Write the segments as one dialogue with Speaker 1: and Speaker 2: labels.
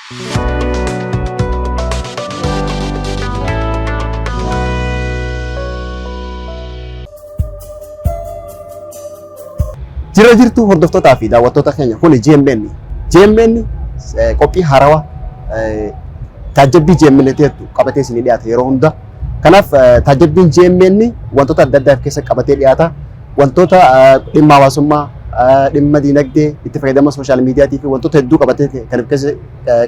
Speaker 1: Jira jirtu hordoftootaa fi daawwattoota keenya, kuni GMN. GMN qophii haarawaa taajjabbii GMN ta'etu qabatee isinii dhiyaata yeroo hunda. Kanaaf taajjabbiin GMN wantoota adda addaa of keessa qabatee dhiyaata. Wantoota dhimma hawaasummaa, dhimma diinagdee, itti fayyadama social miidiyaatii fi wantoota hedduu qabatee kan of keessa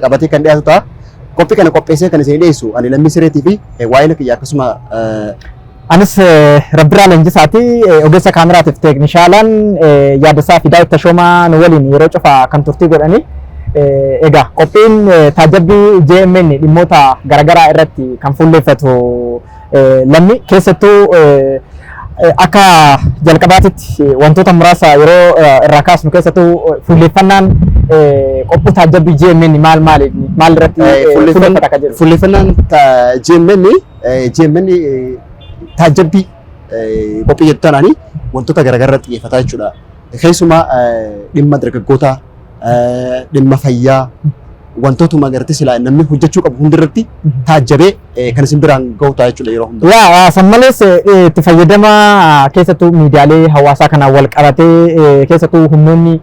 Speaker 1: qabatee kan dhiyaatu ta'a. Qophii kana qopheessee kan isinii dhiyeessu ani Lammii Sireetii fi waa'ee kiyya akkasuma
Speaker 2: Anis Rabbiraa Leenjisaati, ogeessa kaameraatiif teeknishaalaan Yaadasaa fi Daawit Tashoomaa nu waliin yeroo cufa kan turtii godhani. Egaa qophiin taajabbii JMN dhimmoota garaagaraa irratti kan fuulleeffatu. Lammi, keessattuu akka jalqabaatitti wantoota muraasa yeroo irraa kaasnu, keessattuu fuulleeffannaan qophii taajabbii JMN maal maali, maal irratti fuulleeffata akka jedhu.
Speaker 1: Fuulleeffannaan GMN taajabbii qophii jettu taanaanii wantoota garaagaraa irratti xiyyeeffataa jechuudha. Keessumaa dhimma dargaggootaa, dhimma fayyaa, wantootuma gartee silaa namni hojjechuu qabu hundirratti taajjabee kan isin biraan gahu ta'a jechuudha yeroo hunda.
Speaker 2: Yaa, san malees itti fayyadama keessattuu miidiyaalee hawaasaa kanaan wal qabatee, keessattuu humnoonni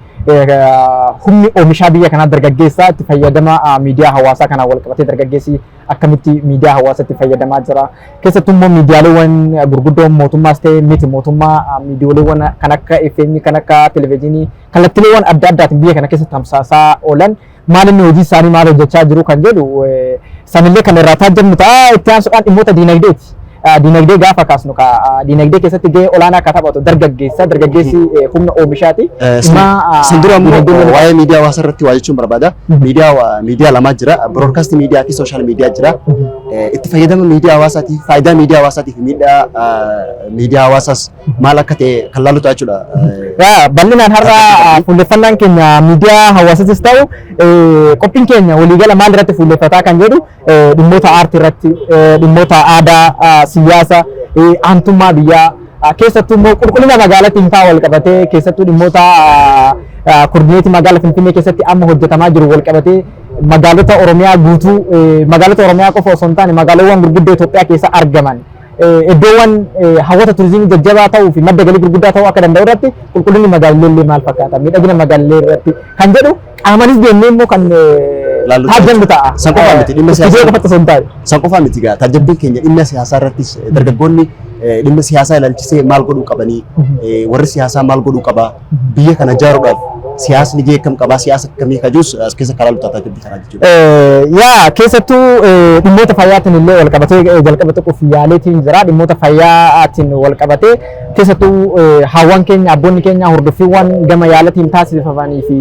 Speaker 2: humni oomishaa biyya kanaa dargaggeessaa, itti fayyadama miidiyaa hawaasaa kanaan wal qabatee dargaggeessi akkamitti miidiyaa hawaasaatti fayyadamaa jira. Keessattuu immoo miidiyaaleewwan gurguddoon mootummaas ta'e miti mootummaa, miidiyaaleewwan kan akka FM, kan akka televezyiinii, kallattiileewwan adda addaatiin biyya kana keessatti tamsaasaa oolan maal inni hojii isaanii, maal hojjechaa jiru kan jedhu sanillee kan irraa taajjabnu ta'a. Itti aansuudhaan dhimmoota diinagdeeti. Diinagdee gaafa kaasnu, diinagdee keessatti gahee olaanaa akka taphatu dargaggeessa. Dargaggeessi humna oomishaati.
Speaker 1: Sin dura immoo waa'ee miidiyaa hawaasaa irratti waa jechuun barbaada. Miidiyaa lamaa jira. Broadcast miidiyaa fi social miidiyaa jira. Itti fayyadama miidiyaa hawaasaatiif, faayidaa miidiyaa hawaasaatiif, miidhaa miidiyaa hawaasaas maal akka ta'e kan laallu ta'a jechuudha.
Speaker 2: Bal'inaan har'a fuulleffannaan keenya miidiyaa hawaasatis ta'u qophiin keenya waliigala maal irratti fuulleffataa kan jedhu, dhimmoota aartii irratti, dhimmoota aadaa, siyaasa, aantummaa biyyaa, keessattuu immoo qulqullina magaalattiin fa'aa wal qabatee, keessattuu dhimmoota koordineetii magaalaa Finfinnee keessatti amma hojjetamaa jiru wal qabatee, magaalota Oromiyaa guutuu, magaalota Oromiyaa qofa osoo hin taane magaalawwan gurguddoo Itoophiyaa keessa argaman iddoowwan hawwata turizimii jajjabaa ta'uu fi madda galii gurguddaa ta'uu akka danda'u irratti, qulqullinni magaalilee illee maal fakkaata, miidhagina magaalilee irratti kan jedhu qaamanis deemnee immoo kan taajjabnu ta'a.
Speaker 1: San qofaa miti, dhimma
Speaker 2: siyaasaa qofatti osoo hin taane.
Speaker 1: San qofaa miti gaa, taajjabbiin keenya dhimma siyaasaa irrattis, dargaggoonni dhimma siyaasaa ilaalchisee maal godhuu qabanii, warri siyaasaa maal godhuu qaba, biyya kana ijaaruudhaaf siyaasni gahee akkam qabaa, siyaasa akkamii kajuus as keessa karaa lutaa taajjabbii kanaa jechuudha.
Speaker 2: Yaa, keessattuu dhimmoota fayyaatiin illee wal qabatee jalqaba tuquuf yaaleetiin jira. Dhimmoota fayyaatiin wal qabatee keessattuu haawwan keenya, abboonni keenya hordoffiiwwan gama yaalatiin taasifamanii fi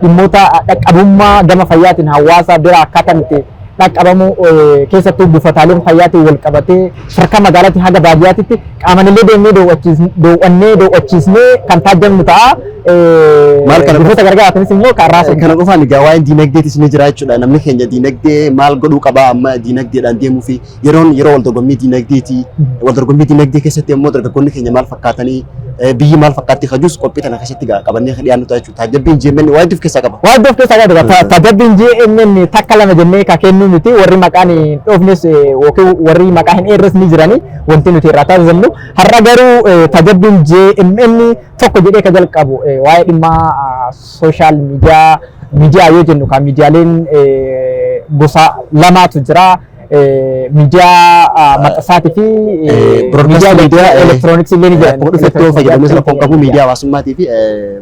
Speaker 2: dhimmoota dhaqqabummaa gama fayyaatiin hawaasa bira akkaataan itti dhaqqabamu, keessattuu buufataaleen fayyaatiin wal qabatee sadarkaa magaalaatti haga baadiyyaatitti qaamanillee deemnee daawwannee daawwachiisnee kan taajjabnu ta'a.
Speaker 1: Maal kana
Speaker 2: Bifoota garagaraatiinis immoo kan raasuu
Speaker 1: Kana qofaan egaa waa'een diinagdeetis ni jira jechuudha. Namni keenya diinagdee maal godhuu qaba amma diinagdeedhaan deemuu fi yeroon yeroo wal dorgommii diinagdeeti. Wal dorgommii diinagdee keessatti immoo dargaggoonni keenya maal fakkaatanii, biyyi maal fakkaatti kajuus qophii tana keessatti gaa qabannee kan dhiyaannu ta'a jechuudha. Taajjabbiin GMN waa hedduu of keessaa qaba.
Speaker 2: Waan of keessaa qaba. Taajjabbiin GMN takka lama jennee ka kennuu miti. Warri maqaan hin dhoofnes yookiin warri maqaa hin eerres ni jirani, wanti nuti irraa taasifamnu. Har'a garuu taajjabbiin GMN tokko jedhee ka jalqabu waa'ee dhimma social miidiyaa. Miidiyaa yoo jennu kan miidiyaaleen gosa lamaatu jira. Miidiyaa maxxansaatii fi
Speaker 1: Broadcast miidiyaa
Speaker 2: elektirooniksii illee ni jira.
Speaker 1: Akkuma dhufetti fayyadamee sana qabu miidiyaa hawaasummaatii fi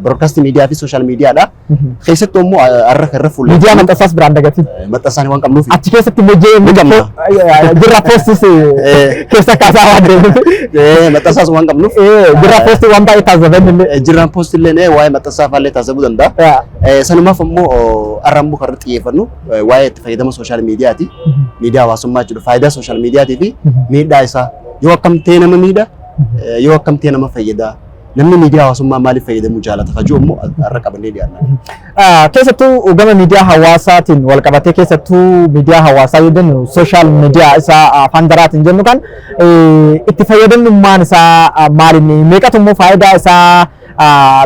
Speaker 1: broadcast miidiyaa fi social miidiyaadha. Keessattuu immoo har'a kan irra fuullee
Speaker 2: Miidiyaa maxxansaas biraan dagatiin.
Speaker 1: Maxxansaan waan qabnuuf.
Speaker 2: Achi keessatti immoo JMN
Speaker 1: Ni qabna.
Speaker 2: Jirra Poostis keessa kaasaa waan deemuuf.
Speaker 1: Maxxansaas waan qabnuuf.
Speaker 2: Jirra Poostii waan baay'ee taasisan illee.
Speaker 1: Jirraan Poost illee waa'ee maxxansaa faallee taasisuu danda'a. Sanumaaf immoo har'a immoo kan irratti xiyyeeffannu waa'ee itti fayyadama social miidiyaati. Miidiyaa hawaasummaa jechuudha. Faayidaa social miidiyaatii fi miidhaa isaa. Yoo akkam ta'e nama miidha, yoo akkam ta'e nama fayyada. Namni miidiyaa hawaasummaa maaliif fayyadamuu jaalata? Kajuu immoo har'a qabannee dhiyaanna.
Speaker 2: Keessattuu gama miidiyaa hawaasaatiin wal qabatee, keessattuu miidiyaa hawaasaa yoo jennu social miidiyaa isaa afaan daraatiin jennu kan itti fayyadamummaan isaa maalinni, meeqatu immoo faayidaa isaa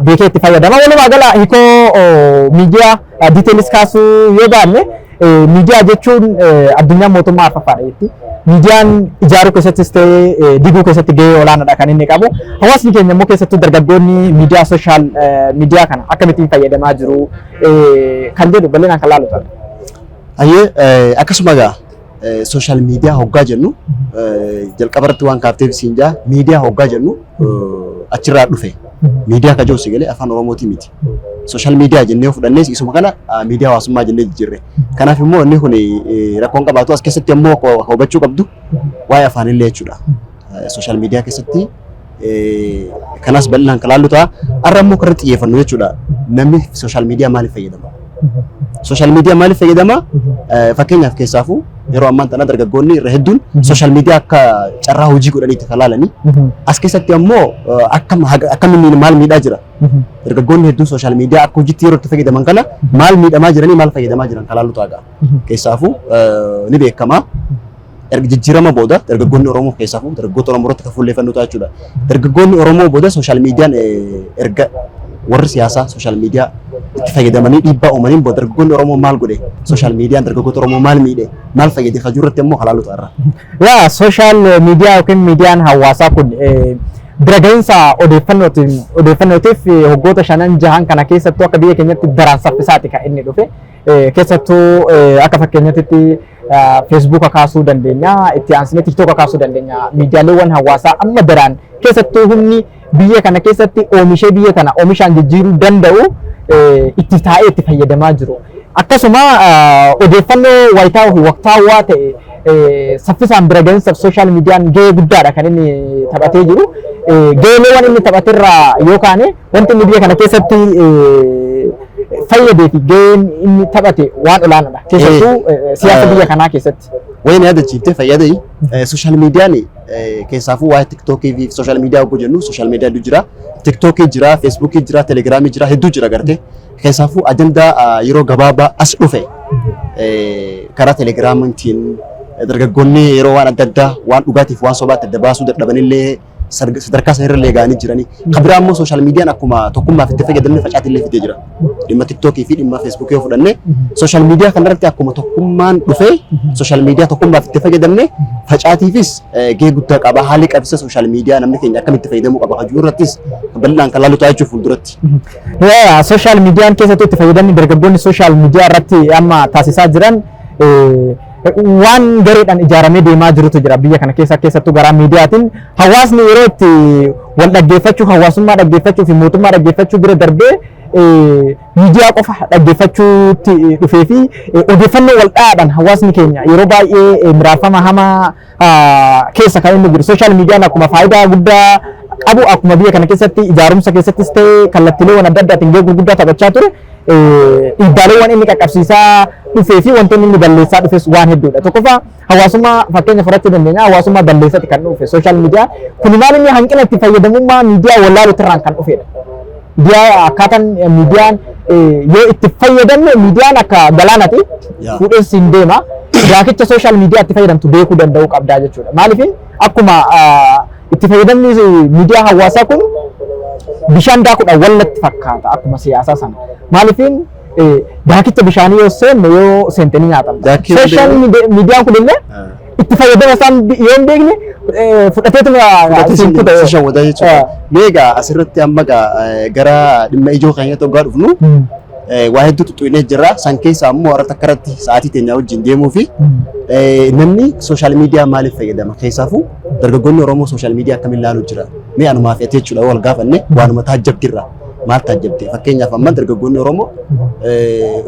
Speaker 2: beekee itti fayyadama? Walumaa gala hiikoo miidiyaa details kaasuu yoo baanne, Miidiyaa jechuun addunyaa mootummaa arfaffaadha jetti. Miidiyaan ijaaruu keessattis ta'ee diguu keessatti gahee olaanaadha kan inni qabu. Hawaasni keenya immoo keessattuu dargaggoonni miidiyaa social media kana akkamittiin fayyadamaa jiru kan jedhu bal'inaan kan laalu ta'a.
Speaker 1: Hayyee, akkasuma egaa social media hoggaa jennu, jalqaba irratti waan kaafteef siin jaa, miidiyaa hoggaa jennu achirraa dhufe. Miidiyaa ka jiru si galee afaan Oromootii miti. Social media jennee fudhannees isuma kana miidiyaa hawaasummaa jennee jijjiirre. Kanaaf immoo inni kun rakkoon qabaatu as keessatti ammoo hubachuu qabdu waa'ee afaanillee jechuudha. Social media keessatti kanas bal'inaan kan laallu ta'a. Har'a immoo kan irratti xiyyeeffannu jechuudha. Namni social media maaliif fayyadama? Social media maaliif fayyadama? Fakkeenyaaf keessaafuu yeroo ammaan tana dargaggoonni irra hedduun social media akka carraa hojii godhaniitti kan laalanii. As keessatti ammoo akkam maal miidhaa jira? Dargaggoonni hedduun social media akka hojiitti yeroo itti fayyadaman kana maal miidhamaa jiranii, maal fayyadamaa jiran kan laallu ta'a. Keessaafuu ni beekama. Erga jijjiirama booda dargaggoonni Oromoo, keessaafuu dargaggoota Oromoo irratti kan fuulleeffannu ta'a jechuudha. Dargaggoonni Oromoo booda social mediaan erga warri siyaasaa social media itti fayyadamanii dhiibbaa uumaniin booda dargaggoonni Oromoo maal godhe? Social mediaan dargaggoota Oromoo maal miidhe? Maal fayyade? Kajuu irratti immoo halaallu ta'a.
Speaker 2: Yaa, social media yookiin miidiyaan hawaasaa kun bira gahinsa odeeffannootiif waggoota shanan jahan kana keessattuu akka biyya keenyatti daraan saffisaati kan inni dhufe. Keessattuu akka fakkeenyaatti Feesbuuka kaasuu dandeenya, itti aansinee Tiktooka kaasuu dandeenya. Miidiyaaleewwan hawaasaa amma daraan keessattuu humni biyya kana keessatti oomishee biyya kana oomishaan jijjiiruu danda'u itti taa'ee itti fayyadamaa jiru. Akkasuma odeeffannoo wayitaawaa fi waqtaawaa ta'e saffisaan bira gahinsaaf social mediaan gahee guddaadha kan inni taphatee jiru. Gaheeleewwan inni taphaterraa yoo kaane, wanti inni biyya kana keessatti fayyadee fi gaheen inni taphate waan olaanaadha. Keessattuu siyaasa biyya kanaa keessatti.
Speaker 1: Wayii na yaadachiiftee fayyadee social mediaan keessaafuu waa'ee Tiktookii fi social media hogguu jennu social media hedduu jira. Tiktookii jira, Feesbuukii jira, Telegiraamii jira, hedduu jira gartee. Keessaafuu ajandaa yeroo gabaabaa as dhufe karaa Telegiraamiitiin dargaggoonni yeroo waan adda addaa, waan dhugaatiif waan sobaatti adda baasuu dadhabanillee sadarkaa sanarra ga'anii jiranii. Kan biraa immoo social mediaan akkuma tokkummaaf itti fayyadamne facaatillee fidee jira. Dhimma Tiktookii fi dhimma Feesbuukii yoo fudhanne, social media kanarratti akkuma tokkummaan dhufee social media tokkummaaf itti fayyadamne, facaatiifis gahee guddaa qaba. Haalli qabisa social media namni keenya akkamitti fayyadamuu qaba hajuu irrattis bal'inaan kan laallu ta'a jechuuf fuulduratti.
Speaker 2: Social mediaan keessattuu itti fayyadamni dargaggoonni social media irratti amma taasisaa jiran waan gareedhaan ijaaramee deemaa jirutu jira biyya kana keessa. Keessattuu garaa miidiyaatiin hawaasni yeroo itti wal dhaggeeffachuu, hawaasummaa dhaggeeffachuu fi mootummaa dhaggeeffachuu bira darbee miidiyaa qofa dhaggeeffachuutti dhufee fi odeeffannoo wal dha'aadhaan hawaasni keenya yeroo baay'ee miraafama hamaa keessa kan inni jiru. Social mediaan akkuma faayidaa guddaa qabu, akkuma biyya kana keessatti ijaarumsa keessattis ta'e kallattiileewwan adda addaatiin gahee gurguddaa taphachaa ture, dhiibbaaleewwan inni qaqqabsiisaa dhufee fi wantoonni inni balleessaa dhufes waan hedduudha. Tokkoffaa hawaasummaa fakkeenya fudhachuu dandeenya. Hawaasummaa balleessatti kan dhufe social media kun maal inni hanqina itti fayyadamummaa miidiyaa wallaaluutirraan kan dhufedha. Miidiyaa akkaataan miidiyaan yoo itti fayyadamne, miidiyaan akka galaanaati, fuudhee siin deema. Daakicha social media itti fayyadamtu beekuu danda'uu qabdaa jechuudha. Maaliif, akkuma itti fayyadamni miidiyaa hawaasaa kun bishaan daakuudhaan wallatti fakkaata akkuma siyaasaa sana. Maaliifin daakicha bishaanii yoo seenne, yoo seente ni nyaatamta. Social mediaan kun illee itti fayyadama isaan yoo hin beekne fudhateetuma siin kuta.
Speaker 1: Si shawwataa jechuudha. Mee egaa asirratti amma egaa gara dhimma ijoo keenya tokko dhufnu, waa hedduu xuxuinee jirra. San keessaa immoo har'a takka irratti sa'aatii teenya wajjin deemuu fi namni social media maaliif fayyadama? Keessaafuu dargaggoonni Oromoo social media akkamiin ilaaluu jira? Mee anumaaf ati jechuudha wal gaafanne, waanuma taajjabdirra maal taajjabde? Fakkeenyaaf amma dargaggoonni Oromoo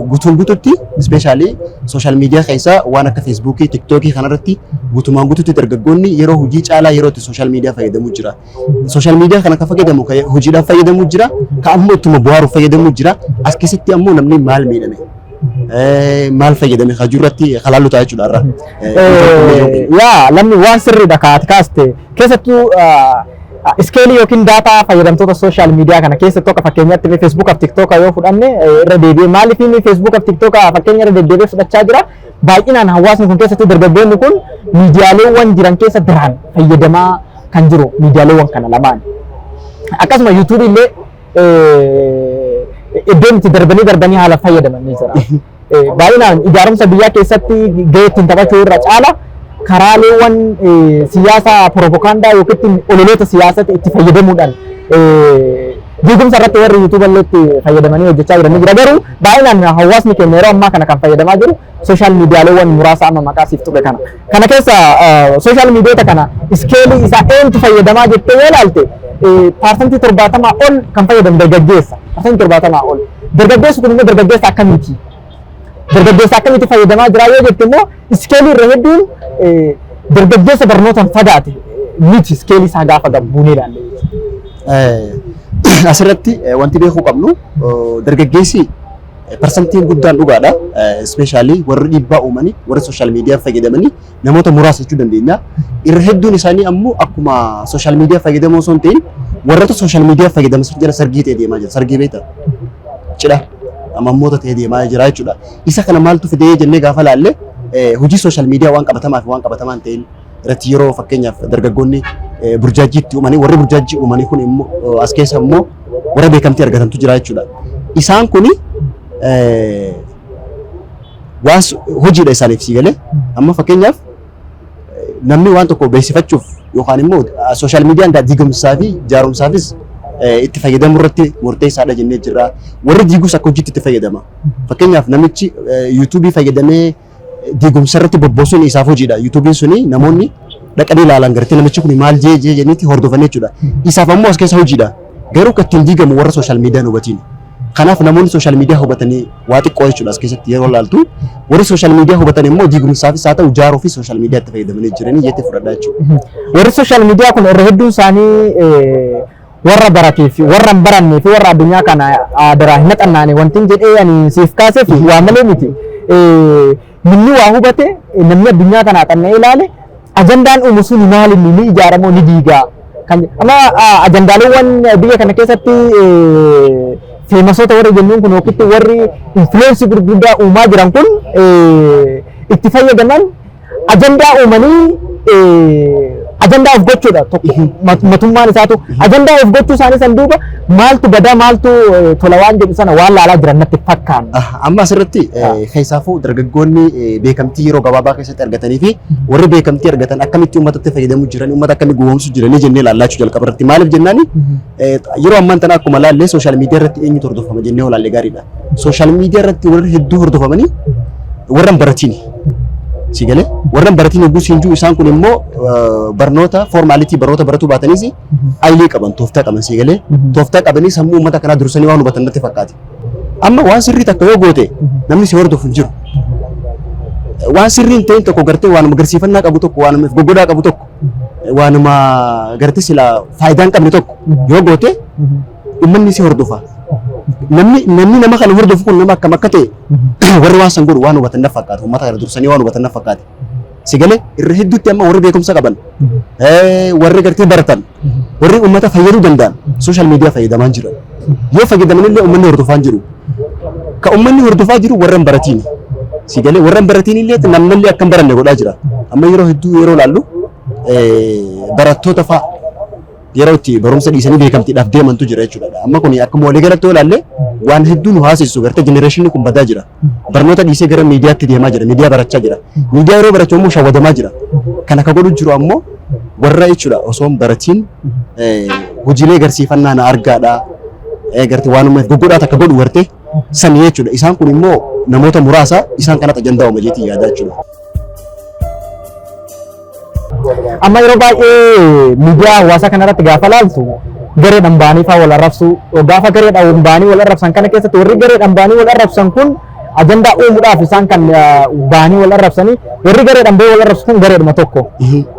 Speaker 1: guutuun guututti especially social media keessaa waan akka Feesbuukii, Tiktookii kanarratti guutumaan guututti dargaggoonni yeroo hojii caalaa yeroo itti social media fayyadamuu jira. Social media kana kan fayyadamu kan hojiidhaaf fayyadamuu jira, kan ammoo ittuma bohaaruuf fayyadamuu jira. As keessatti ammoo namni maal miidhame? Maal fayyadame hajuu irratti kalaallu ta'a jechuudha irra.
Speaker 2: Yaa lamni, waan sirriidha kaati kaaste. Keessattuu scaleii yookiin data fayyadamtoota social media kana keessattuu akka fakkeenyaatti mee Feesbuukaaf Tiktooka yoo fudhanne, irra deebi'ee maaliif inni Feesbuukaaf Tiktooka fakkeenya irra deddeebi'ee fudhachaa jira? Baay'inaan hawaasni kun, keessattuu dargaggoonni kun, miidiyaaleewwan jiran keessa biraan fayyadamaa kan jiru miidiyaaleewwan kana lamaan. Akkasuma Yuutuubii illee iddoon itti darbanii darbanii haala fayyadaman ni jira. Baay'inaan ijaarumsa biyyaa keessatti gahee ittiin taphachuu irra caala karaaleewwan siyaasa propagaandaa yookiin ololoota siyaasaatti itti fayyadamuudhaan diigumsa irratti warri YouTube illee itti fayyadamanii hojjechaa jiran ni jira. Garuu baay'inaan hawaasni keenya yeroo ammaa kana kan fayyadamaa jiru social miidiyaaleewwan muraasa amma maqaa siif tuqe kana. Kana keessa social miidiyoota kana scale isaa eenyutu fayyadamaa jettee yoo ilaalte, 70% ol kan fayyadamu dargaggeessa. 70% ol. Dargaggeessi kun immoo dargaggeessa akkamiiti? Dargaggeessa akkamitti fayyadamaa jira yoo jette immoo, scale irra hedduun dargaggeessa barnootaan fagaate miti, scale isaa gaafa gabbuunee ilaalle.
Speaker 1: Asirratti wanti beekuu qabnu, dargaggeessi parsantiin guddaan dhugaadha. Especially warri dhiibbaa uumanii, warri social media fayyadamanii namoota muraasa jechuu dandeenya. Irra hedduun isaanii ammoo akkuma social media fayyadamoo osoo hin ta'in, warroota social media fayyadaman jala sargii ta'ee deemaa jira. Sargii beektaa? Cidha amammoota ta'ee deemaa jira jechuudha. Isa kana maaltu fidee jennee gaafa laalle, hojii social media waan qabatamaa fi waan qabatamaa hin ta'in irratti yeroo fakkeenyaaf dargaggoonni burjaajii itti uumanii, warri burjaajii uumanii kun immoo as keessa immoo warra beekamtii argatantu jira jechuudha. Isaan kuni waan hojiidha isaaniif, si galee? Amma fakkeenyaaf namni waan tokko beeksifachuuf yookaan immoo social miidiyaan diigumsaa fi jaarumsaafis itti fayyadamuu irratti murteessaadha jennee jirra. Warri diigus akka hojiitti itti fayyadama. Fakkeenyaaf namichi YouTube fayyadamee diigumsa irratti bobboosuun isaaf hojiidha. YouTubeiin suni namoonni dhaqanii ilaalan, gartee namichi kun maal jee jee jedhaniitti hordofanii jechuudha. Isaaf ammoo as keessa hojiidha. Garuu kan ittiin diigamu warra social miidiyaan hubatiin. Kanaaf namoonni social media hubatanii waa xiqqoo jechuudha as keessatti yeroo ilaaltu. Warri social media hubatan immoo diigumsaafis haa ta'u ijaaruufis social media itti fayyadamanii jiranii jettee fudhadhaa jechuudha.
Speaker 2: Warri social media kun irra hedduun isaanii warra baratee fi warra hin barannee fi warra addunyaa kana daraa hin maxxannaane wanti jedhee ani siif kaaseef waa malee miti. Namni waa hubate, namni addunyaa kana xanna'ee ilaale, ajandaan uumu sun maal, inni ni ijaaramoo ni diigaa. Kan amma ajandaaleewwan biyya kana keessatti famousoota warri jennuun kun yookiin warri influence gurguddaa uumaa jiran kun itti fayyadaman, ajandaa uumanii ajandaa of gochuudha. Tokko matummaan isaatu ajandaa of gochuu isaanii san duuba maaltu badaa, maaltu tola waan jedhu sana waan laalaa jiran natti fakkaanne.
Speaker 1: Amma asirratti keessaafuu dargaggoonni beekamtii yeroo gabaabaa keessatti argatanii fi warri beekamtii argatan akkamitti uummatatti fayyadamuu jiran, uummata akkamii gowwoomsuu jiranii jennee ilaallachuu jalqaba irratti. Maaliif jennaani, yeroo ammaan tana akkuma laallee social media irratti eenyutu hordofama jennee olaalle gaariidha. Social media irratti warri hedduu hordofamanii warra hin baratini. Si galee? Warra hin baratiin yogguu siin jiru, isaan kun immoo barnoota formality barnoota baratuu baatanis ayilee qaban, tooftaa qaban, si galee? Tooftaa qabanii sammuu uummata kanaa dursanii waan hubatan natti fakkaate. Amma waan sirrii takka yoo goote namni si hordofu hin jiru. Waan sirrii hin ta'in tokko gartee waanuma garsiifannaa qabu tokko, waanuma goggodaa qabu tokko, waanuma gartee sila faayidaa hin qabne tokko yoo goote uummanni si hordofa. Namni nama kana hordofu kun nama akkam akka ta'e warri waan san godhu waan hubatan na fakkaata. Uummata kana dursanii waan hubatan na fakkaate. Si galee? Irra hedduutti amma warri beekumsa qaban, warri gartee baratan, warri uummata fayyaduu danda'an social media fayyadamaa jiran. Yoo fayyadaman illee uummanni hordofaa hin jiru. Ka uummanni hordofaa jiru warra hin baratiin. Si galee? Warra hin baratiin illee namnallee akka hin baranne godhaa jira. Amma yeroo hedduu yeroo ilaallu, barattoota fa'a yeroo itti barumsa dhiisanii beekamtiidhaaf deemantu jira jechuudha. Amma kun akkuma waliigalatti yoo ilaalle waan hedduu nu haasissu, gartee generationni kun badaa jira. Barnoota dhiisee gara miidiyaatti deemaa jira. Miidiyaa barachaa jira. Miidiyaa yeroo barachuu immoo shawwadamaa jira. Kana ka godhu jiru ammoo warra jechuudha osoo hin baratiin hojiilee garsiifannaa na argaadha. Gartee waanuma goggodhaa takka godhu gartee sanii jechuudha. Isaan kun immoo namoota muraasa, isaan kanatti ajandaa uuma jeetii yaadaa jechuudha.
Speaker 2: Amma yeroo baay'ee miidiyaa hawaasaa kanarratti gaafa laaltu, gareedhaan ba'anii fa'aa wal arrabsu. Gaafa gareedhaan ba'anii wal arrabsan kana keessatti, warri gareedhaan ba'anii wal arrabsan kun ajandaa uumuudhaaf isaan kan ba'anii wal arrabsanii, warri gareedhaan ba'ee wal arrabsu kun gareedhuma tokko.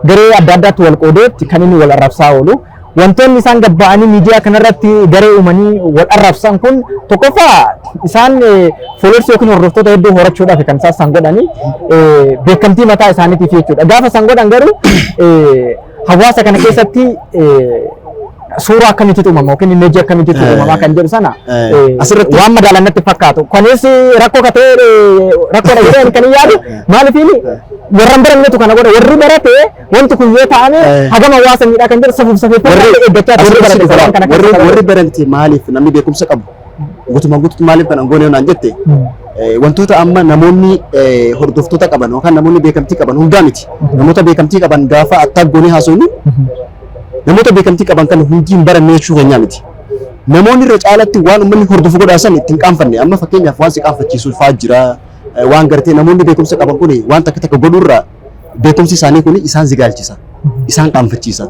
Speaker 2: Garee adda addaatti wal qoodeetti kan inni wal arrabsaa oolu. Wantoonni isaan gabba'anii miidiyaa kanarratti garee uumanii wal arrabsan kun, tokkoffaa isaan followers yookiin hordoftoota hedduu horachuudhaaf kan isaan san godhanii, beekamtii mataa isaaniitiif jechuudha. Gaafa san godhan garuu hawaasa kana keessatti suuraa akkamitti uumama yookiin image akkamitti uumama kan jedhu sana waan madaalan natti fakkaatu. Kunis rakkoo katee rakkoodha jedhee kan hin yaadu. Maaliifini, warra hin barannetu kana godha. Warri barate wanti kun yoo ta'ame hagam hawaasa miidhaa kan jedhu safuuf safeeffannaa eeggachaa warri barate waan kana
Speaker 1: warri barate, maaliif namni beekumsa qabu Guutumaan guututti maaliif kana goone naan jette, wantoota amma namoonni hordoftoota qaban yookaan namoonni beekamtii qaban hundaa miti. Namoota beekamtii qaban gaafa attaak goonee haasofnu, namoota beekamtii qaban kan hundi hin baranne jechuu keenyaa miti. Namoonni irra caalatti waan uummanni hordofu godhaasan ittiin qaanfanne. Amma fakkeenyaaf waan si qaanfachiisu fa'aa jira. Waan gartee namoonni beekumsa qaban kun waan takka takka godhuurraa beekumsi isaanii kun isaan zigaalchisa. Isaan qaanfachiisa.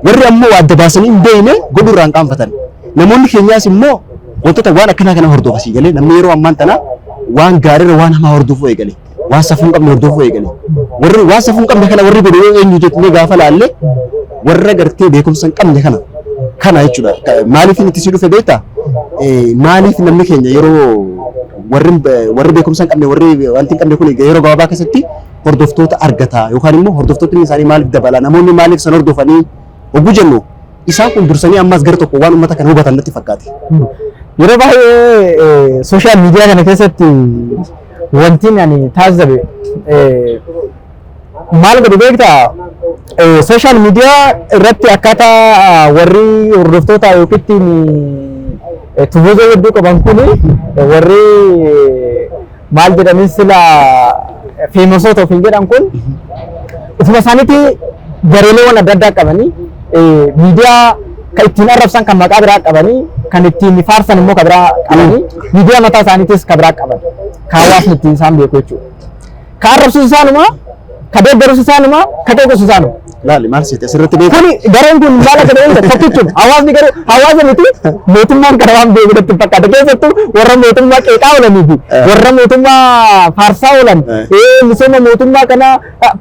Speaker 1: Warri ammoo adda baasanii hin beekne godhuurraa hin qaanfatan. Namoonni keenyaas immoo wantoota waan akkanaa kana hordofa sii galee. Namni yeroo ammaan tana waan gaariirra waan hamaa hordofuu eegale. Waan safuu hin qabne hordofuu eegale. Warri waan safuu hin qabne kana warri godhu eenyu jennee gaafa laalle, warra gartee beekumsa hin qabne kana jechuudha. Maaliif inni itti si dhufe beektaa? Maaliif namni keenya yeroo warri beekumsa hin qabne, warri wanti hin qabne kun yeroo gabaabaa keessatti hordoftoota argata yookaan immoo hordoftoonni isaanii maaliif dabala, namoonni maaliif san hordofanii hogguu jennu, isaan kun dursanii ammas gara tokko waan uummata kana hubatan natti fakkaate.
Speaker 2: Yeroo baay'ee social media kana keessatti wanti ani taasisabe maal godhu beektaa? Social media irratti akkaataa warri hordoftoota yookiin tuboota hedduu qaban kuni, warri maal jedhanin sila famousoota ofiin jedhan kun, ofuma isaaniitti gareeleewwan adda addaa qabanii, miidiyaa kan ittiin arrabsan kan maqaa biraa qabanii, kan ittiin faarsan immoo kan biraa qabanii, miidiyaa mataa isaaniitis kan biraa qaban, kan hawaasni ittiin isaan beeku jechuudha. Ka arrabsus isaanuma, ka deeggarus isaanuma, ka qeequs isaanuma.
Speaker 1: Laali, maal seete asirratti beeku?
Speaker 2: Kuni gareen kun maal akka ta'e tokkichuma. Hawaasni garuu hawaasa miti, mootummaan kana waan beeku natti fakkaata. Keessattuu warra mootummaa qeeqaa oolanii fi warra mootummaa faarsaa oolan, misooma mootummaa kana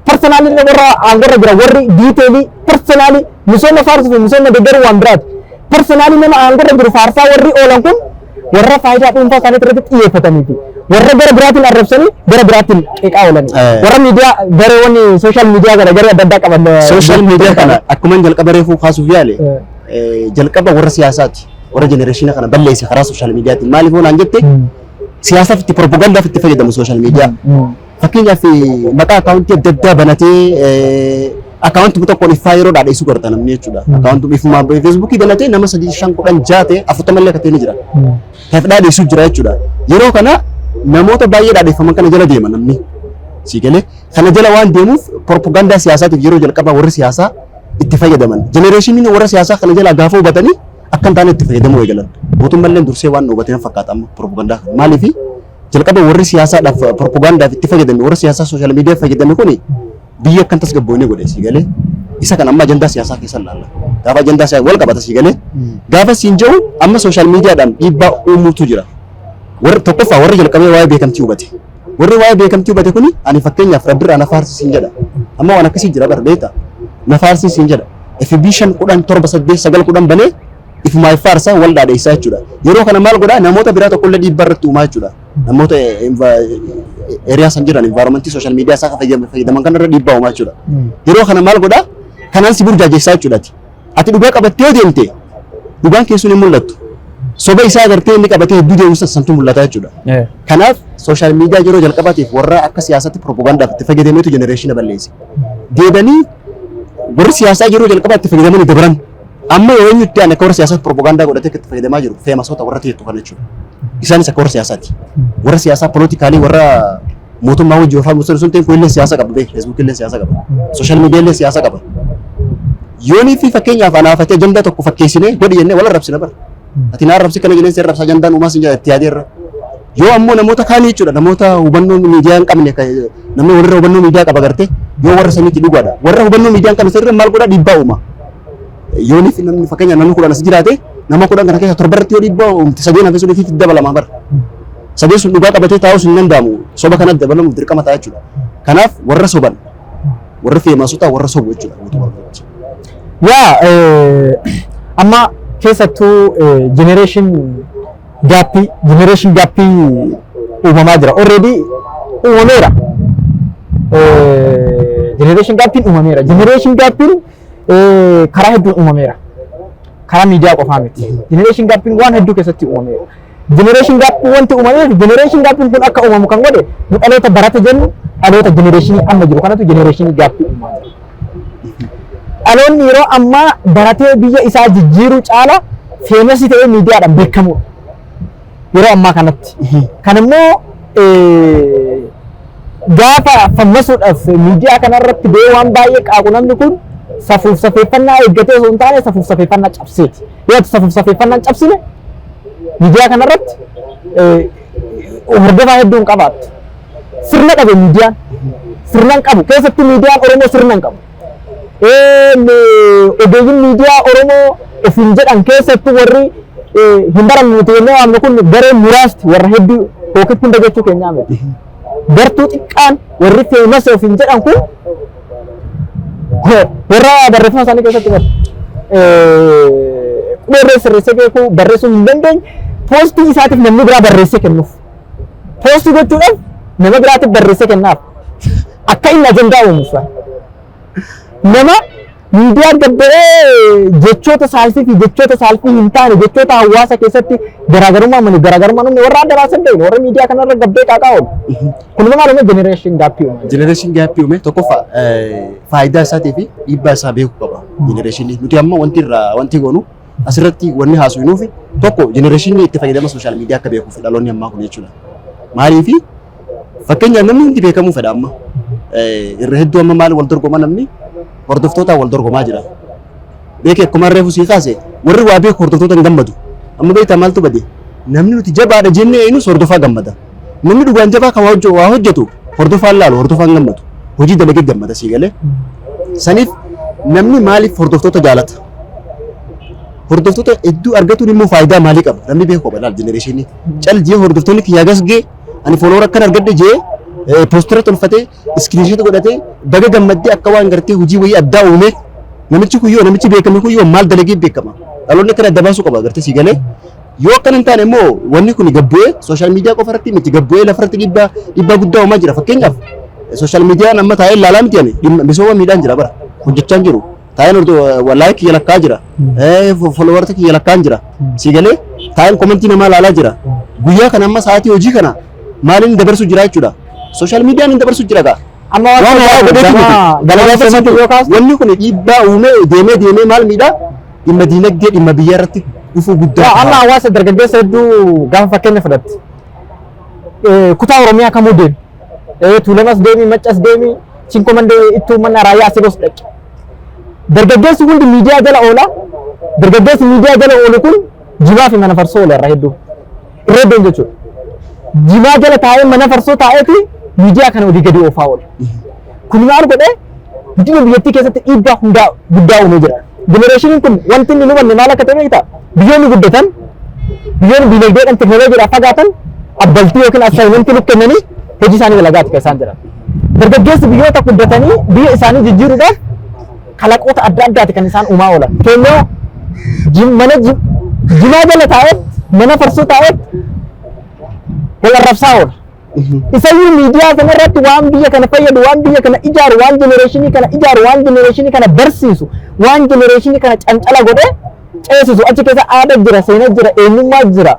Speaker 2: personally warra aangorra jira, warri detailii personally misooma faarsuu fi misooma deeggaruu waan biraati. Personally nama aangorra jiru faarsaa warri oolan kun warra faayidaa dhuunfaa isaanii irratti xiyyeeffatanii fi warra gara biraatiin arrabsanii gara biraatiin qeeqaa oolanii. Warra miidiyaa gareewwan social media kana garee adda addaa qaban.
Speaker 1: Social media kana akkuma jalqaba reefuu kaasuuf yaale, jalqaba warra siyaasaati. Warra generation kana balleesse karaa social mediaatiin. Maaliif naan jette, siyaasaaf itti propagaandaaf itti fayyadamu social media. Fakkeenyaaf maqaa accountii adda addaa banatee accountii tokkoon iffaa yeroo dhaadheessuu garta namni jechuudha. Accountii ifumaa Facebookii banatee nama sadii, shan, 10, ja'a ta'e, 40 illee akka ta'e ni jira. Kanaaf dhaadheessuu jira jechuudha. Yeroo kana namoota baay'ee dhaadheeffaman kana jala deema namni. Sii galee, kana jala waan deemuuf propagaandaa siyaasaatiif yeroo jalqabaa warri siyaasaa itti fayyadaman. Generationiin warra siyaasaa kana jala gaafa hubatanii akka hin taane itti fayyadamuu eegalan. Mootummaallee dursee waan hubatee fakkaata amma propagaandaa kana. Maaliifi jalqaba warri siyaasaadhaaf propagaandaaf itti fayyadame, warri siyaasaa social media fayyadame kuni biyya akkan tasgabboonee godhe sii galee. Isa kan amma ajandaa siyaasaa keessa ilaalla. Gaafa ajandaa siyaasaa wal qabata sii galee. Gaafa siin jedhu amma social mediadhaan dhiibbaa uumuutu jira. Warri tokkoffaa warri jalqabee waa'ee beekamtii hubate. Warri waa'ee beekamtii hubate kuni ani fakkeenyaaf rabbirraa na faarsisiin jedha. Amma waan akkasii jira bar, beektaa? Na faarsisiin jedha. FB 5, 10, 7, 8, 9, 10 banee ifumaa faarsaa wal dhaadheessaa jechuudha. Yeroo kana maal godhaa? Namoota biraa tokkollee dhiibbaa irratti uumaa jechuudha. Namoota area san jiran, environmentii social media isaa fayyadaman kanarra dhiibbaa uumaa jechuudha. Yeroo kana maal godhaa? Kanaan si burjaajessaa jechuudha. Ati dhugaa qabattee yoo deemte dhugaan keessuun hin mul'attu. Soba isaa agartee inni qabatee hedduu deemu santu mul'ata jechuudha. Kanaaf social media yeroo jalqabaatiif warra akka siyaasatti propagaandaaf itti fayyadameetu generation balleesse. Deebanii warri siyaasaa yeroo jalqabaa itti fayyadamanii dabaran. Amma yeroo inni itti akka warra siyaasaatti propagaandaa godhatee itti fayyadamaa jiru famousoota warra ta'etu kana jechuudha. Isaanis akka warra siyaasaati. Warra siyaasaa politicalii warra mootummaa wajjin ofaa musanii sun ta'e kun illee siyaasa qaba beek, Facebookii illee siyaasa qaba. Social media illee siyaasa qaba. Yoonii fi fakkeenyaaf anaafatee ajandaa tokko fakkeessinee godhi jennee wal arrabsina bara. Ati na arrabsi kana jennee si arrabsa, ajandaan uumaa sin jedha itti yaadeerra. Yoo ammoo namoota kaanii jechuudha, namoota hubannoo miidiyaa hin qabne, namni walirra hubannoo miidiyaa qaba gartee, yoo warra saniitti dhugaadha. Warra hubannoo miidiyaa hin qabne sirra maal godhaa? Dhiibbaa uuma. Yooniif namni fakkeenyaaf namni 10 as jiraate, nama 10 kana keessa 7 irratti yoo dhiibbaa uumte, sadeen hafe sun ifiif dabalama bara. Sadeen sun dhugaa qabatee taa'us hin danda'amu. Soba kanatti dabalamuuf dirqama ta'a jechuudha. Kanaaf warra soban, warra famousota, warra sobu jechuudha guutuu guutuutti.
Speaker 2: Yaa, amma keessattuu generation gapii uumamaa jira. Already uumameera. Generation gapiin uumameera. Generation gapiin karaa hedduun uumameera. Karaa miidiyaa qofaa miti. Generation gapiin waan hedduu keessatti uumameera. Generation gapii wanti uumameef, generation gapiin kun akka uumamu kan godhe nu dhaloota barate jennu, dhaloota generationii amma jiru kanatu generation gapii uumaa jira. Dhaloonni yeroo ammaa baratee biyya isaa jijjiiruu caala famousii ta'ee miidiyaadhaan beekamudha. Yeroo ammaa kanatti. Kan immoo gaafa fammasuudhaaf miidiyaa kanarratti ba'ee waan baay'ee qaaqu, namni kun safuuf safeeffannaa eeggatee osoo hin taane safuuf safeeffannaa cabseeti. Yoo ati safuuf safeeffannaa hin cabsine, miidiyaa kanarratti hordofaa hedduu hin qabaattu. Sirna dhabe miidiyaan. Sirna hin qabu. Keessattuu miidiyaan Oromoo sirna hin qabu. Ogeeyyiin miidiyaa Oromoo ofiin jedhan, keessattuu warri hin baranne nuti jennee waamnu kun, garee muraasti, warra hedduu yookiin hunda jechuu keenyaa miti. Gartuu xiqqaan warri famous ofiin jedhan kun warra barreeffama isaanii keessatti bara qubee sirreessee beekuu, barreessuu hin dandeenye, poostii isaatiif namni biraa barreessee kennuuf. Poostii gochuudhaaf nama biraatiif barreessee kennaaf. Akka inni ajandaa uumuuf. Nama miidiyaa gabba'ee jechoota saalfii fi jechoota saalfii hin taane, jechoota hawaasa keessatti garaagarummaa malee garaagarummaa namni warra adda baasan beeknu, warra miidiyaa kanarra gabbee qaaqaa oolu. Kun immoo maal uume? Generation gap uume.
Speaker 1: Generation gap uume. Tokkoffaa, faayidaa isaatii fi dhiibbaa isaa beekuu qaba. Generation nuti amma wanti irraa wanti goonu asirratti wanni haasofnuuf tokko, generation itti fayyadama social media akka beekuuf dhaloonni ammaa kun jechuudha. Maaliifi, fakkeenyaaf namni hundi beekamuu fedha amma. Irra hedduu amma maal wal dorgoma? Namni hordoftootaan wal dorgomaa jira. Beekee, akkuma reefu sii kaase, warri waa beeku hordoftoota hin gammadu. Amma beektaa maaltu bade? Namni nuti jabaadha jennee eenyus hordofaa gammada. Namni dhugaan jabaa kan waa hojjetu hordofaan laalu, hordofaan gammadu. Hojii dalagee gammada, sii galee. Saniif namni maaliif hordoftoota jaalata? Hordoftoota hedduu argatuun immoo faayidaa maalii qaba? Namni beeku qaba laal generation. Cal jee hordoftoonni kiyyaa gas gee, ani follower akkan argadhe jee, poostera tolfatee, screenshot godhatee, baga gammaddee, akka waan gartee hojii wayii addaa uume. Namichi kuyyoo, namichi beekame kuyyoo maal dalagee beekama? Dhaloonni akkana adda baasuu qaba, gartee sii galee. Yoo akkana hin taane immoo wanni kun gabbu'ee social media qofa irratti miti, gabbu'ee lafa irratti dhiibbaa guddaa uumaa jira. Fakkeenyaaf social miidiyaan amma taa'ee ilaalaa miti, ani misooma miidhaan jira, bara hojjechaa jiru. Taa'een like kiyya lakkaa jira. Followerta kiyya lakkaan jira. Sii galee, taa'een comment namaa ilaalaa jira. Guyyaa kana amma sa'aatii hojii kana maaliin dabarsu jira jechuudha? Social miidiyaan hin dabarsu jira gaa.
Speaker 2: Amma
Speaker 1: waan haaraa godheetu miti.
Speaker 2: Gama seematti yoo kaastu
Speaker 1: Wanni kun dhiibbaa uumee deemee deemee maal miidhaa? Dhimma diinagdee, dhimma biyya irratti dhufuu guddaa.
Speaker 2: Amma hawaasa dargaggeessa hedduu gaafa fakkeenya fudhatte, kutaa Oromiyaa kamuu deemi. Tuulamas deemi, Maccas deemi, Chinkoo Mandee, Ittuu Manna, Raayyaa Asebos dhaqi. Dargaggeessi hundi miidiyaa jala oola. Dargaggeessi miidiyaa jala oolu kun jimaa fi mana farsoo oola irra hedduu. Irra hedduun jechuudha. Jimaa jala taa'ee, mana farsoo taa'eeti miidiyaa kana olii gadi oofaa oola. Kun maal godhee? Guddina biyyattii keessatti dhiibbaa hundaa guddaa uumee jira. Generationiin kun wanti inni hin hubanne maal akka ta'e beektaa? Biyyoonni guddatan, biyyoonni diinagdeedhaan teknooloojiidhaan fagaatan, abbaltii yookiin assignment nuuf kennanii hojii isaanii dalagaati kan isaan jiran. Dargaggeessi biyyoota guddatanii biyya isaanii jijjiiruudhaaf kalaqoota adda addaati kan isaan uumaa oolan. Keenyaa mana jimaa jala taa'eet, mana farsoo taa'eet wal arrabsaa oola. Isayyuu miidiyaa kana irratti waan biyya kana fayyadu, waan biyya kana ijaaru, waan generation kana ijaaru, waan generation kana barsiisu, waan generation kana cancala godhee ceesisu achi keessa aadaa jira, seenaa jira, eenyummaa jira.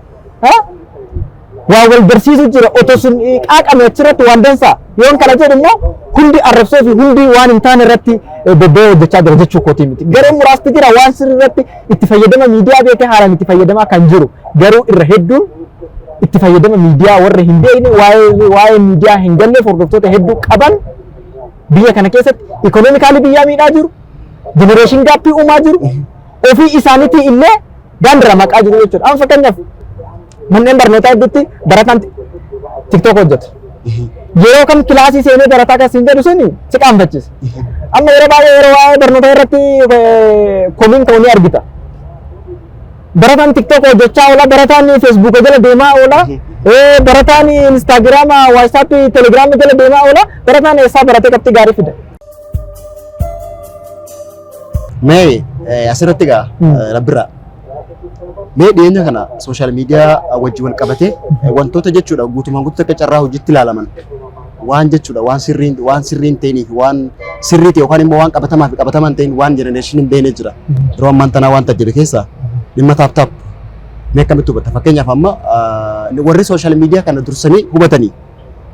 Speaker 2: Waa wal barsiisu jira. Otoo sun qaaqame achirratti waan dansaa. Yoon kana jedhu immoo hundi arrabsoo fi hundi waan hin taane irratti bobba'ee hojjechaa jira jechuu kootii miti. Gareen muraasti jira waan sirrii irratti itti fayyadama miidiyaa beekee haalaan itti fayyadamaa kan jiru. Garuu irra hedduun itti fayyadama miidiyaa warra hin beekne, waa'ee miidiyaa hin galleef, hordoftoota hedduu qaban biyya kana keessatti economically biyyaa miidhaa jiru, generation gap uumaa jiru, ofii isaaniitii illee gaandira maqaa jiru jechuudha. Amma fakkeenyaaf manneen barnootaa hedduutti barataan TikTok hojjeta. Yeroo kam kilaasii seenee barataa kan siin jedhu suni si qaanfachiisa. Amma yeroo baay'ee yeroo waa'ee barnootaa irratti komiin ka'u ni argita. Barataan TikTok hojjechaa oola, barataan Facebook jala deemaa oola, barataan Instagram, WhatsApp, Telegram jala deemaa oola, barataan eessaa baratee qabxii gaarii fida?
Speaker 1: Mee asirratti egaa rabbirraa. Mee dhiyeenya kana social media wajjin wal qabatee wantoota jechuudha guutumaan guutuutti akka carraa hojiitti ilaalaman, waan jechuudha waan sirriin ta'inii fi waan sirrii ta'e yookaan immoo waan qabatamaa fi qabatamaa hin ta'in, waan generation hin beekne jira. Yeroo ammaan tanaa waan tajjabe keessaa dhimma tap tap mee akkamitti hubatta? Fakkeenyaaf amma warri social media kana dursanii hubatanii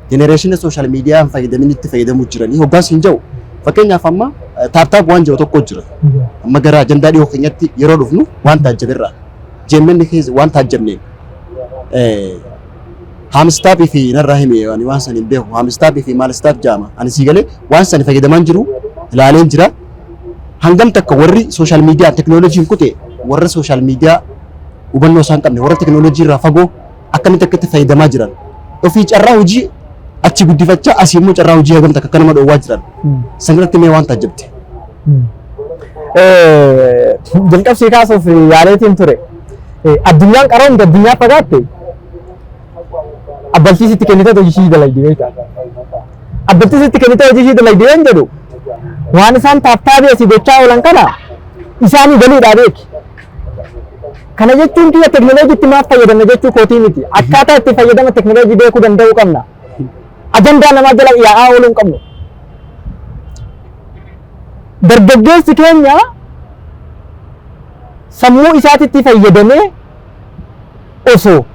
Speaker 1: generation social media hin fayyadamin itti fayyadamuu jiranii hoggaas hin jiru. Fakkeenyaaf amma tap tap waan jiru tokko jira. Amma gara ajandaa dhiyoo keenyatti yeroo dhufnu waan taajjabirraa. JMN keessa waan taajjabneen Haamstaabii fi narraa hime, ani waan san hin beeku. Haamstaabii fi maal staaf jaama. Ani sii galee waan san fayyadamaan jiru ilaaleen jira. Hangam takka warri social media teknooloojiin kute, warra social media hubannoo isaan qabne, warra teknooloojii irraa fagoo akkamitti akka itti fayyadamaa jiran. Ofii carraa hojii achi guddifachaa, asii immoo carraa hojii hagam takka akka nama dhoowwaa jiran. San irratti mee waan taajjabte?
Speaker 2: Jalqabsii kaasuuf yaaleetiin ture. Addunyaan qaroomte, addunyaa fagaatte, abbaltiisitti kennitee hojii ishii dalagdi beektaa. Abbaltiisitti kennitee hojii ishii dalagdi yoon jedhu, waan isaan tap tapii asii gochaa oolan kana isaanii galuudhaa beeki. Kana jechuun kiyya teknooloojiitti maaf fayyadamna jechuu kootii miti. Akkaataa itti fayyadama teknooloojii beekuu danda'uu qabna. Ajandaa namaa jala yaa'aa ooluu hin qabnu. Dargaggeessi keenya sammuu isaatitti fayyadamee osoo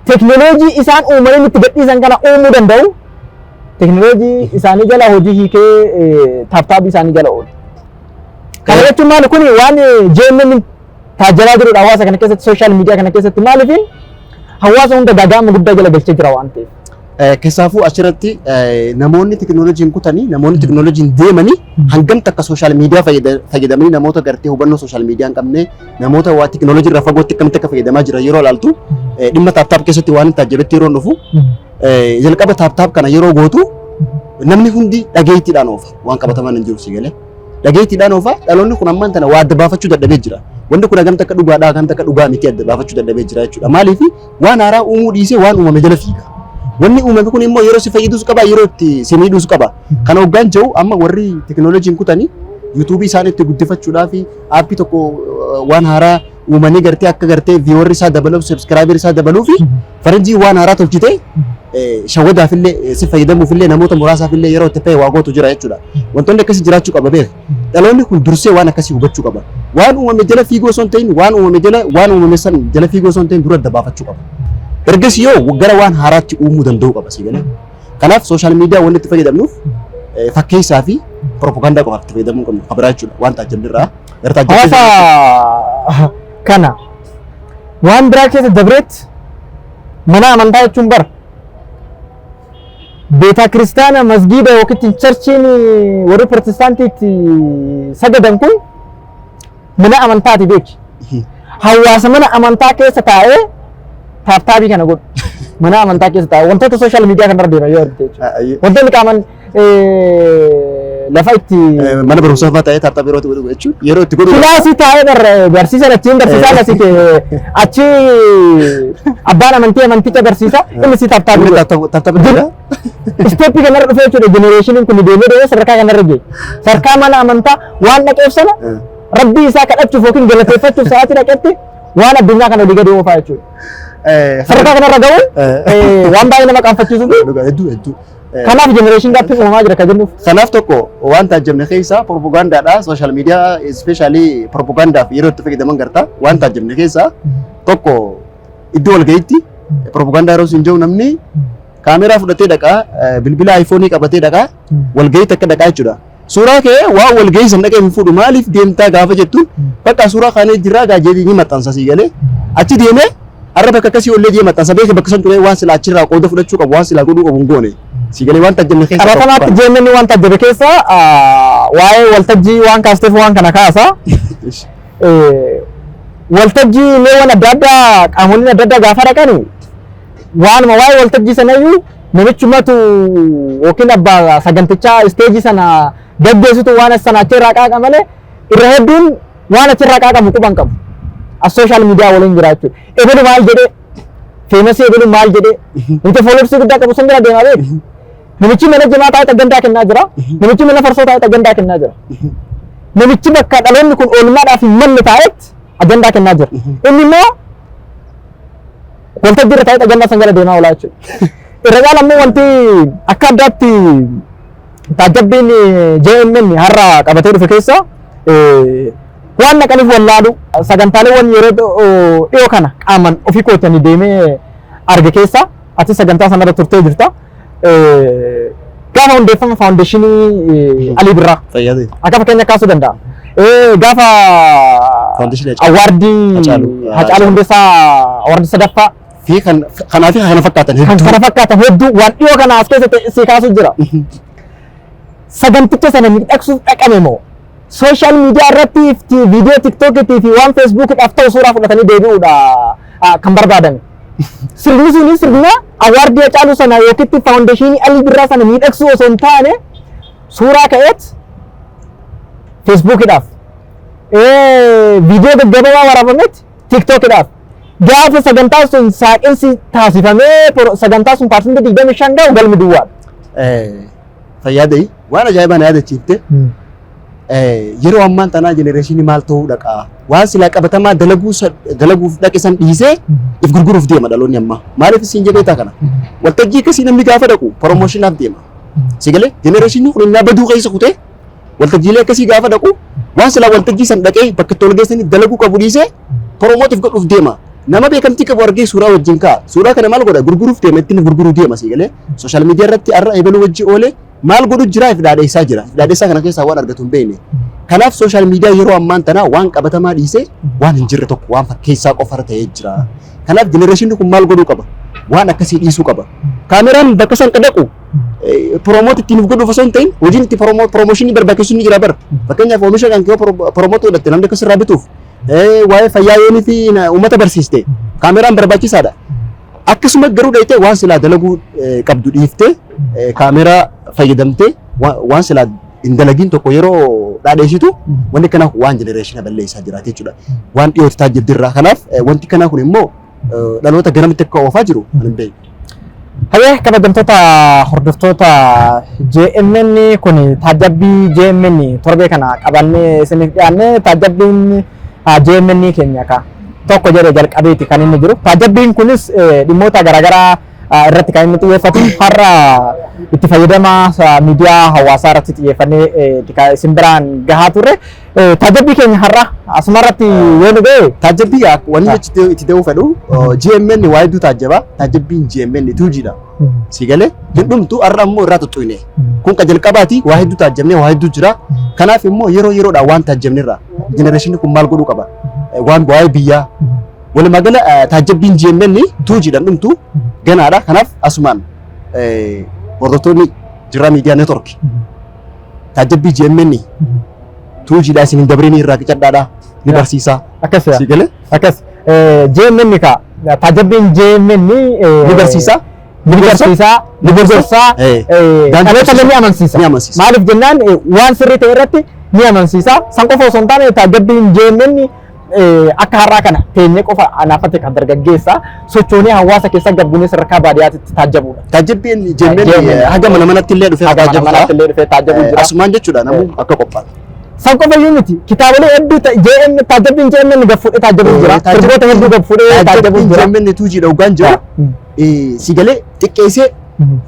Speaker 2: teknooloojii isaan uumanii itti gadhiisan kana uumuu danda'u, teknooloojii isaanii jala hojii hiikee tap tapii isaanii jala oolu. Kana jechuun maali? Kuni waan JMN taajjabaa jirudha hawaasa kana keessatti, social media kana keessatti. Maaliif? Hawaasa hunda gaaga'ama guddaa jala galchee jira waan ta'eef.
Speaker 1: Keessaafuu achirratti namoonni teknooloojiin kutanii, namoonni teknooloojiin deemanii hangam takka social media fayyadamanii, namoota gartee hubannoo social media hin qabne, namoota waa teknooloojii irraa fagootti akkamitti akka fayyadamaa jiran yeroo ilaaltu, dhimma tap tap keessatti waan hin taajjabetti yeroo dhufu, jalqaba tap tap kana yeroo gootu namni hundi dhageettiidhaan oofa, waan qabataman hin jiru si galee. Dhageettiidhaan oofa. Dhaloonni kun ammaan tana waa adda baafachuu dadhabee jira. Wanti kun hagam takka dhugaadhaa, hagam takka dhugaa miti adda baafachuu dadhabee jira jechuudha. Maaliif? Waan haaraa uumuu dhiisee waan uumame jala fiiga. Wanni uumame kun immoo yeroo si fayyadus qaba, yeroo itti si miidhus qaba. Kana hoggaan jiru, amma warri teknooloojiin kutanii YouTubeii isaan itti guddifachuudhaaf appii tokko waan haaraa uumanii gartee akka gartee viewerri isaa dabaluuf, subscriber isaa dabaluu fi faranjii waan haaraa tolchite shawwadaaf illee si fayyadamuuf illee namoota muraasaaf illee yeroo itti fayyadu waa gootu jira jechuudha. Wantoonni akkasii jiraachuu qaba beeka. Dhaloonni kun dursee waan akkasii hubachuu qaba. Waan uumame jala fiiguu osoo hin ta'in, waan uumame jala, waan uumame san jala fiiguu osoo hin ta'in, dura adda baafachuu qaba. Ergasii yoo gara waan haaraatti uumuu danda'uu qaba si galee. Kanaaf social media wanni itti fayyadamnuuf fakkeessaa fi propagaandaa qofaaf itti fayyadamuu qabnu kabiraa jechuudha. Waan taajjabni irraa gara taajjabni.
Speaker 2: Hawaasa kana waan biraa keessa dabreetti, mana amantaa jechuun bara beetaa kiristaana, masgiida yookiin churchiin warri protestaantiitti sagadan kun mana amantaati beeki. Hawaasa mana amantaa keessa taa'ee tap tapii kana godhu. Mana amantaa keessa taa'ee wantoota social media kanarra deeman yoo argite jechuudha. Wantoonni qaaman lafa itti
Speaker 1: Mana barumsaa fa'aa taa'ee tap tap yeroo itti godhu jechuun yeroo itti godhu.
Speaker 2: Kilaasii taa'ee barsiisan achiin barsiisaan asii achi abbaan amantii amanticha barsiisa, inni si tap tapii godha.
Speaker 1: Tap tapii godha.
Speaker 2: Stepii kanarra dhufee jechuudha. Generationiin kun deemee deemee sadarkaa kanarra ga'e. Sadarkaa mana amantaa waan dhaqeef sana rabbii isaa kadhachuuf yookiin galateeffachuuf sa'aatii dhaqetti waan addunyaa kana olii gadi oofaa jechuudha. Sadarkaa kanarra ga'uun waan baay'ee nama qaanfachiisuu fi
Speaker 1: Hedduu hedduu.
Speaker 2: Kanaaf generation gapiin uumamaa jira kan jennuuf.
Speaker 1: Kanaaf tokko waan taajjabne keessaa propagaandaadha. Social media especially propagaandaaf yeroo itti fayyadaman gartaa. Waan taajjabne keessaa tokko iddoo walga'iitti propagaandaa yeroo siin jiru, namni kaameraa fudhatee dhaqaa, bilbila iPhoneii qabatee dhaqaa, walga'iitti akka dhaqaa jechuudha. Suuraa kee waan walga'ii san dhaqee hin fuudhu, maaliif deemtaa gaafa jettuun, bakka suuraa kaanee jirraa gaa jedhii ni maxxansa sii galee. Achi deemee har'a bakka akkasii ollee jee maxxansa beeke, bakka san ture waan silaa achirraa qooda fudhachuu qabu, waan silaa godhuu qabu hin goone. Sii galee? Waan taajjabne keessa.
Speaker 2: Qabatamaatti JMN waan taajjabe keessa waa'ee waltajjii waan kaasteef waan kana kaasa. Waltajjii meewwan adda addaa, qaamoleen adda addaa gaafa dhaqani, waanuma waa'ee waltajjii sanayyuu namichumatu yookiin abbaa sagantichaa stageii sana gaggeessitu waan sana achirraa qaaqa malee, irra hedduun waan achirraa qaaqamu quban qabu. As social media waliin jira jechuudha. Ebelu maal jedhee, famousii ebelu maal jedhee, namicha followersii guddaa qabu sun bira deemaa beeku. Namichi mana jimaa taa'ee ajandaa kennaa jira. Namichi mana farsoo taa'ee ajandaa kennaa jira. Namichi bakka dhaloonni kun oolmaadhaaf hin malle taa'etti ajandaa kennaa jira. Inni immoo waltajjii irra taa'ee ajandaa san jala deemaa oolaa jechuudha. Irra caala immoo wanti akka addaatti taajjabbiin JMN har'a qabatee dhufe keessa waan naqaniif wallaalu, sagantaaleewwan yeroo dhiyoo kana qaaman ofii kootanii deemee arge keessa, ati sagantaa sanarra turtee jirta. Gaafa hundeeffama foundationii Alii Birraa
Speaker 1: Fayyade.
Speaker 2: akka fakkeenya kaasuu danda'a. Gaafa
Speaker 1: Foundationii Hacaaluu.
Speaker 2: awardii
Speaker 1: Hacaaluu.
Speaker 2: Hacaaluu Hundeessaa awardii sadaffaa
Speaker 1: Fi kan kanaa fi kana fakkaatan
Speaker 2: Kan
Speaker 1: hedduu.
Speaker 2: kana fakkaatan hedduu waan dhiyoo kana as keessatti si kaasu jira. Saganticha sana miidhagsuuf dhaqame moo social media irratti viidiyoo TikTokiitii fi waan Facebookiidhaaf ta'u suuraa fudhatanii deebi'uudha kan barbaadame? Sirni suni sirna award Hacaaluu sana yookiin foundationii Alii Birraa sana miidhagsuu osoo hin taane, suuraa ka'eet Facebookiidhaaf, viidiyoo gaggabaabaa waraabameet TikTokiidhaaf. Gaafa sagantaan sun saaqinsi taasifamee sagantaa sun 25% ga'u galmi duwwaadha.
Speaker 1: Fayyaadai waan ajaa'ibaa na yaadachiifte. Yeroo ammaan tanaa generationii maal ta'uu dhaqaa? Waan silaa qabatamaa dalaguuf dhaqe san dhiisee if gurguruuf deema dhaloonni ammaa. Maaliif isin jedhee kana? Waltajjii akkasii namni gaafa dhaqu promotionaaf deema. Si galee, generationni kun innaa baduu keessa kutee waltajjiilee akkasii gaafa dhaqu, waan silaa waltajjii san dhaqee bakka itti ol geessanii dalaguu qabu dhiisee promoteiif godhuuf deema. Nama beekamtii qabu argee suuraa wajjin ka'a. Suuraa kana maal godha? Gurguruuf deema, ittiin gurguruu deema, si galee. Social media irratti har'a ebaluu wajji oolee maal godhu jira? If dhaadheessaa jira. If dhaadheessaa kana keessaa waan argatu hin beekne. Kanaaf social media yeroo ammaan tanaa waan qabatamaa dhiisee waan hin jirre tokko, waan fakkeessaa qofa ta'ee jira. Kanaaf generationni kun maal godhuu qaba? Waan akkasii dhiisuu qaba. Kaameraan bakka san dhaqu promote ittiin of godhuuf osoo hin ta'in, hojiin itti promotionii barbaachisu ni jira bara. Fakkeenyaaf, oomisha kan kee promote godhatte namni akkas irraa bituuf, waa'ee fayyaa yoonii fi uummata barsiiste, kaameraan barbaachisaadha. Akkasuma garuu dhayitee waan silaa dalaguu qabdu dhiiftee kaameraa fayyadamtee waan silaa hin dalagiin tokko yeroo dhaadheessitu, wanti kana waan generationa balleessaa jiraate jechuudha. Waan dhiyootti taajjabdirraa. Kanaaf wanti kanaa kun immoo dhaloota ganamitti akka oofaa jiru ani hin beeku.
Speaker 2: Hayyee, kabajamtoota hordoftoota JMN, kun taajjabbii JMN torbee kana qabannee isiniif dhiyaanne. Taajjabbiin JMN keenya ka tokko jedhe jalqabeeti kan inni jiru. Taajjabbiin kunis dhimmoota garaagaraa irratti kan inni xiyyeeffatu. Har'a itti fayyadama miidiyaa hawaasaa irratti xiyyeeffannee isin biraan gahaa turre. Taajjabbii keenya har'a asuma irratti yoo nu ga'e.
Speaker 1: Taajjabbii wanni itti da'uu fedhu, GMN waa hedduu taajjaba. Taajjabbiin GMN tuujiidha. Si galee, hin dhumtu, har'a immoo irraa tuttuqne. Kun kan jalqabaati, waa hedduu taajjabne, waa hedduu jira. Kanaaf immoo yeroo yeroodhaan waan taajjabnerra generationni kun maal godhuu qaba? Waan waa'ee biyyaa. Walumaa gala taajjabbiin GMN tuujiidhaan dhumtu ganaadha. Kanaaf asumaan hordoftoonni Jirraa Miidiyaa Network taajjabbii GMN tuujiidhaa isin hin dabrinii irraa qicadhaadha, ni barsiisa.
Speaker 2: Akkas.
Speaker 1: Si galee?
Speaker 2: Akkas. JMN ka taajjabbiin JMN
Speaker 1: Ni barsiisa.
Speaker 2: Ni barsiisa, ni gorsaa, dhaloota illee ni amansiisa.
Speaker 1: Ni amansiisa.
Speaker 2: Maaliif jennaan, waan sirrii ta'e irratti ni amansiisa. San qofa osoo hin taane, taajjabbiin JMN akka har'aa kana teenyee qofa anaafate kan dargaggeessa sochoonee hawaasa keessa gabbuunee sadarkaa baadiyyaatti taajjabuudha.
Speaker 1: Taajjabbiin JMN haga mana manatti illee dhufee
Speaker 2: Haga mana
Speaker 1: taajjabu
Speaker 2: manatti illee dhufee taajjabuu jira.
Speaker 1: Asumaan jechuudha, namuu akka qophaa'u.
Speaker 2: San qofa iyyuu miti, kitaabolee hedduu JM taajjabbiin JMN gad fuudhee taajjabuu jira. Sirboota hedduu gad fuudhee taajjabuu
Speaker 1: Taajjabbiin
Speaker 2: jira.
Speaker 1: JMN tuujiidha hoggaan jiru si galee, xiqqeessee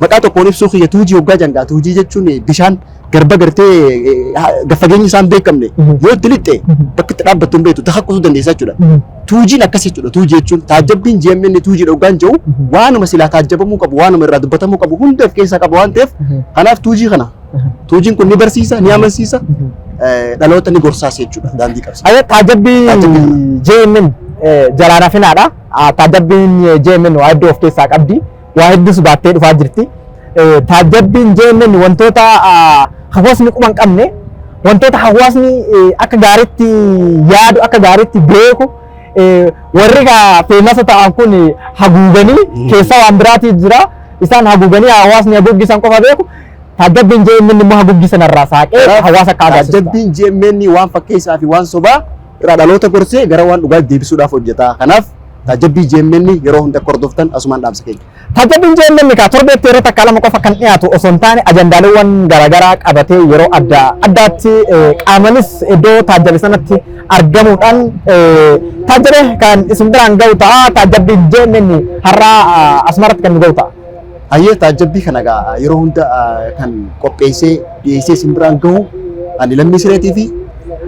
Speaker 1: maqaa tokkoon ibsuu kiyya, tuujii hoggaa jangaa, tuujii jechuun bishaan garba gartee fageenya isaan beekamne yoo itti lixxe bakka itti dhaabbattu hin beektu, takakkusuu dandeessa jechuudha. Tuujiin akkas jechuudha. Tuujii jechuun, taajjabbiin JMN tuujiidha hoggaan jiru, waanuma silaa taajjabamuu qabu, waanuma irraa dubbatamuu qabu hunda of keessaa qaba waan ta'eef, kanaaf tuujii kana, tuujiin kun ni barsiisa, ni amansiisa, dhaloota ni gorsaas jechuudha, daandii qabsiisa.
Speaker 2: Ayya, taajjabbii
Speaker 1: Taajjabbii
Speaker 2: JMN jalaan hafinaadha. Taajjabbiin JMN waa hedduu of keessaa qabdi. Waa hedduus baattee dhufaa jirti. Taajjabbiin JMN wantoota hawaasni quba hin qabne, wantoota hawaasni akka gaariitti yaadu, akka gaariitti beeku, warri famousa ta'an kun haguuganii keessa waan biraati jira. Isaan haguuganii hawaasni haguuggii san qofa beeku. Taajjabbiin JMN immoo haguuggii sanarraa saaqee hawaasa akka agarsiisu.
Speaker 1: Taajjabbiin JMN waan fakkeessaa fi waan sobaa irraa dhaloota gorsee gara waan dhugaa deebisuudhaaf hojjeta. Kanaaf taajjabbii JMN yeroo hunda akka hordoftan asumaan dhaamsa keenya.
Speaker 2: Taajjabbiin JMN kaa torbeetti yeroo takka lama qofa kan dhiyaatu osoo hin taane, ajandaaleewwan garaagaraa qabatee yeroo adda addaatti qaamanis iddoo taajjabe sanatti argamuudhaan taajjabe kan isin biraan ga'u ta'a. Taajjabbiin JMN har'aa asumarratti kan nu ga'u ta'a.
Speaker 1: Hayyee, taajjabbii kana egaa yeroo hunda kan qopheessee dhiyeessee isin biraan gahu ani Lammii Sireetii fi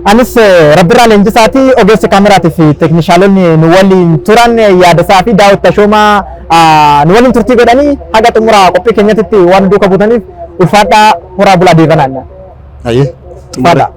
Speaker 2: Anis Rabbirraa Leenjisaati. Ogeessi kaameraatii fi teeknishaalonni nu waliin turan Yaadasaa fi Daawit Tashoomaa nu waliin turtii godhanii haga xumura qophii keenyatti waan duuka buutaniif ulfaadhaa, horaa bulaa, deebanaan.
Speaker 1: Hayyee.
Speaker 2: Ulfaadhaa.